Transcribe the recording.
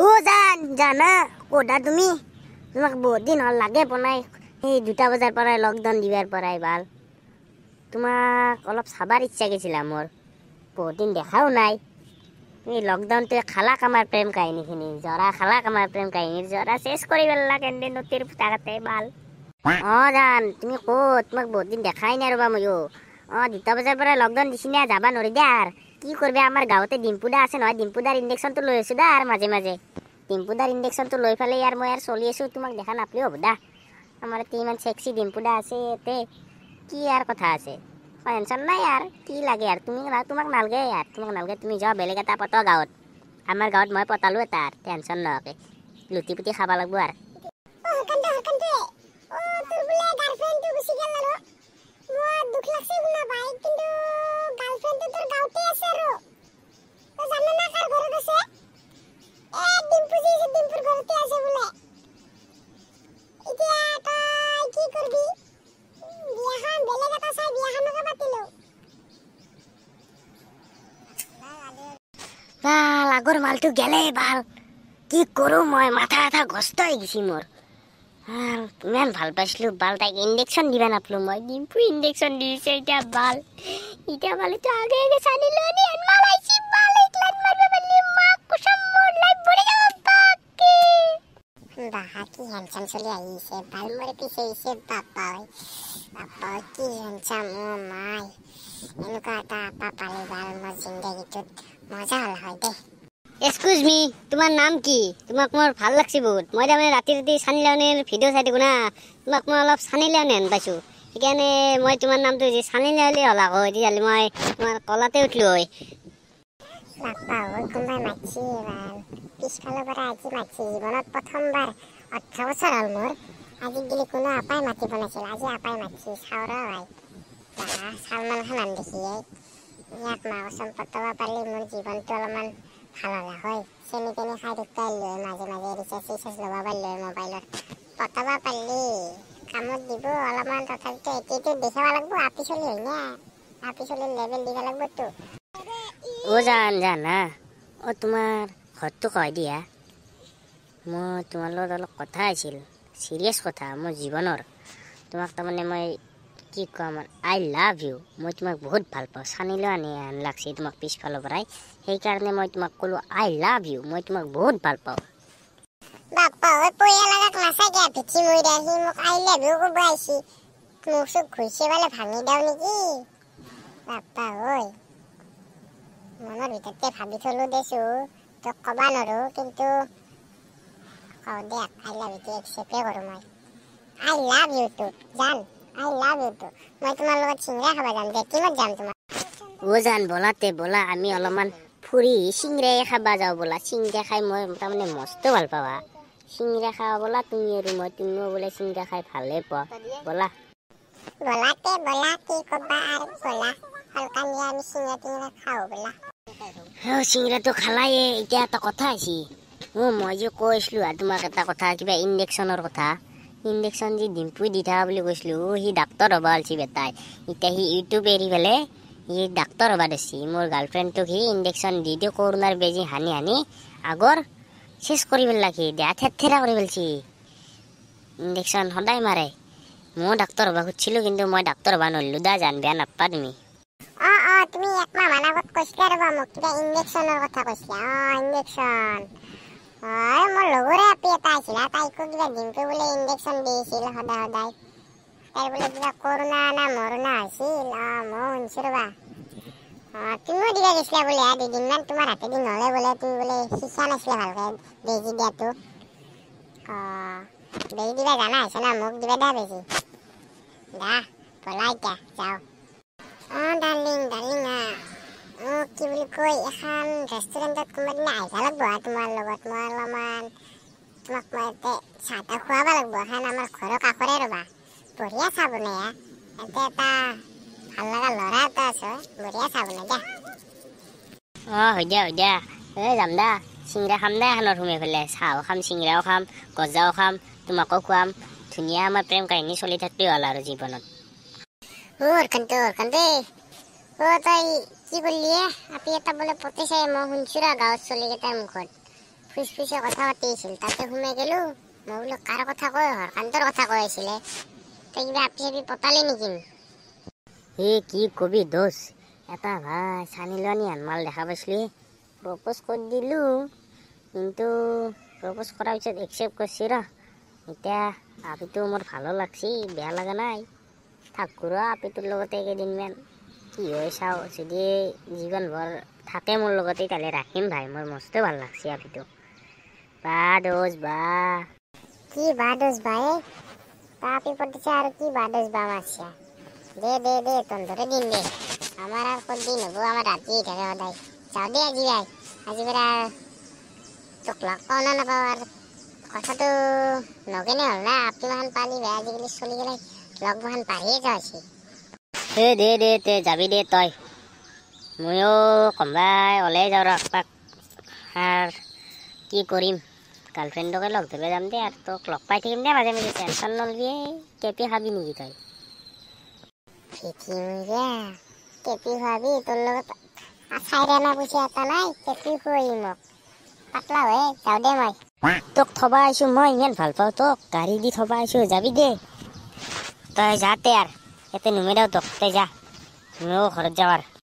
ও জান জানা ক'তা তুমি, তোমাক বহুত দিন হ'ল লাগে বনাই, সেই 2টা বজাৰ পৰাই লকডাউন দিবাৰ পৰাই ভাল। তোমাক অলপ চাবাৰ ইচ্ছা গৈছিল মোৰ, বহুত দিন দেখাও নাই। এই লকডাউনটোৱে খালাক আমাৰ প্ৰেম কাহিনীখিনি, জৰা খালাক আমাৰ প্ৰেম কাহিনীৰ জৰা চেচ কৰি পেলাক এনে নদীৰ ফুটাকাতে ভাল। অঁ জান তুমি ক'ত, তোমাক বহুত দিন দেখাই নাই ৰ'বা ময়ো। অঁ 2টা বজাৰ পৰা লকডাউন দিছি না, যাবা নোৱাৰি দে আৰু কি কৰবে। আমাৰ গাঁৱতে ডিম্পুদা আছে নহয়, ডিম্পুদাৰ ইণ্ডেকশ্যনটো লৈ আছোঁ দা আৰু মাজে মাজে ডিম্পুদাৰ ইণ্ডেকশ্যনটো লৈ পেলাই আৰু মই আৰু চলি আছোঁ, তোমাক দেখা নাপালেও হ'ব দা। আমাৰ ইয়াতে ইমান চেক্সি ডিম্পুদা আছে ইয়াতে, কি আৰু কথা আছে, টেনশ্যন নাই আৰু কি লাগে আৰু। তুমি তোমাক নালাগে আৰু, তোমাক নালাগে, তুমি যোৱা বেলেগ এটা পতা গাঁৱত, আমাৰ গাঁৱত মই পতালোঁ এটা আৰু, টেনশ্যন নোহোৱাকৈ লুটি পুটি খাব লাগিব আৰু। বাল আগৰ মালটো গেলে বাল, কি কৰোঁ মই, মাথা আথা গ্ৰস্ত হৈ গৈছি মোৰ। ইমান ভাল পাইছিলোঁ বাল, তাইক ইণ্ডেকশ্যন দিবা নাপালোঁ মই, ডিম্পু ইণ্ডেকশ্যন দিছে এতিয়া বাল, এতিয়া বাল এইটো আগে আগে চানি লনি মাল আহিছি বাল, এইগিলাত মাৰিব পাৰিলি মাক কুচাম মোৰ লাইফ ভৰি যাব বাকে। বাহা কি হেণ্ডচাম চলি আহিছে বাল, মোৰ পিছে আহিছে বাপ্পা ঐ বাপ্পা ঐ, কি হেণ্ডচাম অ' মাই, এনেকুৱা এটা আপা পালে বাল মোৰ জিন্দগীটোত মজা হ'ল হয় দে। এক্সকিউজ মি, তোমাৰ নাম কি? তোমাক মোৰ ভাল লাগছে বহুত। মই তাৰমানে ৰাতি ৰাতি চানি লিওনিৰ ভিডিঅ' চাই থাকোঁ না, তোমাক মই অলপ চানি লিওনি হেন পাইছোঁ, সেইকাৰণে মই তোমাৰ নামটো যি চানি লিওনি হ'ল আকৌ, তেতিয়াহ'লে মই তোমাৰ কলাতে উঠলোঁ হয়। বাপ্পা ঐ কোনোবাই মাতছি বাল, পিছফালৰ পৰা আজি মাতছি, জীৱনত প্ৰথমবাৰ 18 বছৰ হ'ল মোৰ, আজি গেলি কোনো আপাই মাতিব নাছিল, আজি আপাই মাতছি। চাওঁ ৰ ভাই, বাহ চালমান খান দেখি এই, ইয়াক মা কচম পতাব পাৰিলে মোৰ জীৱনটো অলপমান ভাল হ'লে হয়। চেনি তেনি খাই থাকিব পাৰিলোঁ হয়, মাজে মাজে ৰিচাৰ্জ চিচাৰ্জ ল'ব পাৰিলোঁ হয় মোবাইলত, পতাব পাৰিলি কামত দিব অলপমান, তথাপিতো এটিটিউড দেখাব লাগিব, আপি চলি হয় না, আপি চলিৰ লেভেল দিব লাগিবতো। অ' জান জানা, অ' তোমাৰ ঘৰটো কয় দিয়া, মোৰ তোমাৰ লগত অলপ কথা আছিল, চিৰিয়াছ কথা মোৰ জীৱনৰ। তোমাক তাৰমানে মই কি ক'ম, আই লাভ you, মই তোমাক বহুত ভাল পাওঁ, চানি লিওনি হেন লাগছে তোমাক পিছফালৰ পৰাই, সেইকাৰণে মই তোমাক ক'লোঁ আই লাভ you, মই তোমাক বহুত ভাল পাওঁ। বাপ্পা ঐ পয়া লাগাক নাচাই দিয়া পিঠি মইৰা, সি মোক আই লাভ you ক'ব আহিছি, মুখ চুখ ঘুইছে পালে ভাঙি দিওঁ নেকি। বাপ্পা ঐ মনৰ ভিতৰতে ভাবি থলো দেচো, তোক ক'বা নোৱাৰো, কিন্তু কওঁ দে আই লাভ ইউটো একচেপ্টে কৰোঁ মই, আই লাভ you two জান, আই লাভ you two. মই তোমাৰ লগত চিংৰা খাব যাম দে, কিমত যাম তোমাৰ। অ' জান ব'লাতে ব'লা, আমি অলপমান ফুৰি চিংৰাই খাবা যাওঁ ব'লা, চিংৰা খাই মই তাৰমানে মস্ত ভাল পাওঁ, চিংৰা খাব ব'লা তুমি আৰু মই, তুমিও বোলে চিংৰা খাই ভালেই পোৱা, ব'লা। ব'লাতে ব'লা কি ক'বা আৰু ব'লা, হালকানিয়া আমি চিংৰা তিংৰা খাওঁ ব'লা। অ' চিংৰাটো খালায়ে, এতিয়া এটা কথা আহিছি, অ' মই যে কৈছিলোঁ আৰু তোমাক এটা কথা, কিবা ইণ্ডেকশ্যনৰ কথা, ইণ্ডেকশ্যন যি ডিম্পুই দি থকা বুলি কৈছিলোঁ, সি ডাক্তৰ হ'ব ওলছি বেটাই, এতিয়া সি ইউটিউব এৰি পেলাই সি ডাক্তৰ হ'ব ধৰছি। মোৰ গাৰ্লফ্ৰেণ্ডটোক সি ইণ্ডেকশ্যন দি দি কৰোণাৰ বেজী হানি হানি আগৰ চেচ কৰি পেলাক, সি দেহা থেৰথেৰা কৰি পেলছি, ইণ্ডেকশ্যন সদায় মাৰে। ময়ো ডাক্তৰ হ'ব খুজিছিলোঁ, কিন্তু মই ডাক্তৰ হ'ব নোৱাৰিলোঁ দা জান, বেয়া নাপা তুমি। অঁ অঁ তুমি একমাহ মান আগত কৈছিলা ৰ'বা মোক, কিবা ইণ্ডেকশ্যনৰ কথা কৈছিলা। অঁ ইণ্ডেকশ্যন, অঁ মোৰ লগৰে আপি এটা আহিছিল, তাইকো কিবা ডিম্পু বোলে ইণ্ডেকশ্যন দিছিল সদায় সদায়, তাইৰ বোলে কিবা কৰোণা না মৰোণা হৈছিল। অঁ ময়ো শুনিছোঁ ৰ'বা। অঁ তুমিও দিবা গৈছিলা বোলে দুদিনমান, তোমাৰ হাতেদি নহ'লে বোলে, তুমি বোলে শিকা নাছিলা ভালকৈ বেজী দিয়াটো। অঁ বেজী দিবা জানা হৈছে না, মোক দিবা দা বেজী দা, ব'লা এতিয়া যাওঁ। অঁ ডাৰ্লিং ডাৰ্লিং, অঁ কি বুলি কয়, এখন ৰেষ্টুৰেণ্টত কোনোবা দিনা আহিব লাগিব আৰু তোমাৰ লগত, মই অলপমান তোমাক মই ইয়াতে চাহ তাহ খুৱাব লাগিব। এখন আমাৰ ঘৰৰ কাষৰে ৰ'বা, বঢ়িয়া চাহ বনাই, ইয়াতে এটা ভাল লগা ল'ৰা এটা আছে, বঢ়িয়া চাহ বনাই দিয়া। অঁ হৈ দিয়া হৈ দিয়া, এই যাম দা, চিংৰা খাম দা এখনত সোমাই পেলাই, চাহো খাম চিংৰাও খাম গজাও খাম, তোমাকো খুৱাম, ধুনীয়া আমাৰ প্ৰেম কাহিনী চলি থাকিলেই হ'ল আৰু জীৱনত। অ' অৰ্কান্ত অৰ্কান্ত, অ' তই কি কৰিলি? আপি এটা বোলে পতিছে, মই শুনছো ৰ গাঁৱৰ চলিকেইটাৰ মুখত। ফুচ ফুচে কথা পাতি আছিল, তাতে সোমাই গ'লো। মই বোলো কাৰ কথা কয়, হৰকান্তৰ কথা কৈ আছিলে। তই কিবা আপি চাপি পতালি নেকি? এ কি কবি দোষ, এটা ভাই চানি লোৱানি মাল দেখা পাইছিলি, প্ৰপ'জ কৰি দিলোঁ, কিন্তু প্ৰপ'জ কৰাৰ পিছত একচেপ্ট কৰিছি ৰ। এতিয়া আপিটো মোৰ ভালো লাগছি, বেয়া লগা নাই। থাকোঁ ৰ আপিটোৰ লগতে কেইদিনমান, কি হয় চাওঁ। যদি জীৱনভৰ থাকে মোৰ লগতে তেতিয়াহ'লে ৰাখিম ভাই, মোৰ মস্ত ভাল লাগছি আপিটো। বা দোষ বা কি বা দোষ ভাই, তা আপি পটিছে আৰু কি বা দোষ বা মাৰছা। দে দে দে তহঁতৰে দিন দে, আমাৰ আৰু ক'ত দিন হ'ব, আমাৰ ৰাতি থাকে সদায়। যাওঁ দে আজি ভাই, আজি পৰা তোক লগ পাওঁ না নাপাওঁ আৰু কথাটো নগেনে হ'ল না। আপি মাখান পালি ভাই, আজিকালি চলি গেলে লগ মাখান পাহিয়ে যোৱা হৈছে। এ দে দে তে যাবি দে তই, ময়ো কোনোবাই ওলাই যাওঁ ৰ একপাক। আৰু কি কৰিম, গাৰ্লফ্ৰেণ্ডকে লগ ধৰিব যাম দে, আৰু তোক লগ পাই থাকিম দে মাজে মাজে, টেনশ্যন নলবি। কেপি খাবি নেকি তই? কেপি খুৱাবি? তোৰ লগত চাইৰে আনা পইচা এটা নাই, কেপি খুৱাবি মোক? পাতলা হৈ যাওঁ দে মই। তোক থবা আহিছোঁ মই, ইমান ভাল পাওঁ তোক, গাড়ী দি থবা আহিছোঁ, যাবি দে তই। যাতে আৰু ইয়াতে নুমেৰাও তোক, তই যা, ময়ো ঘৰত যাওঁ আৰু।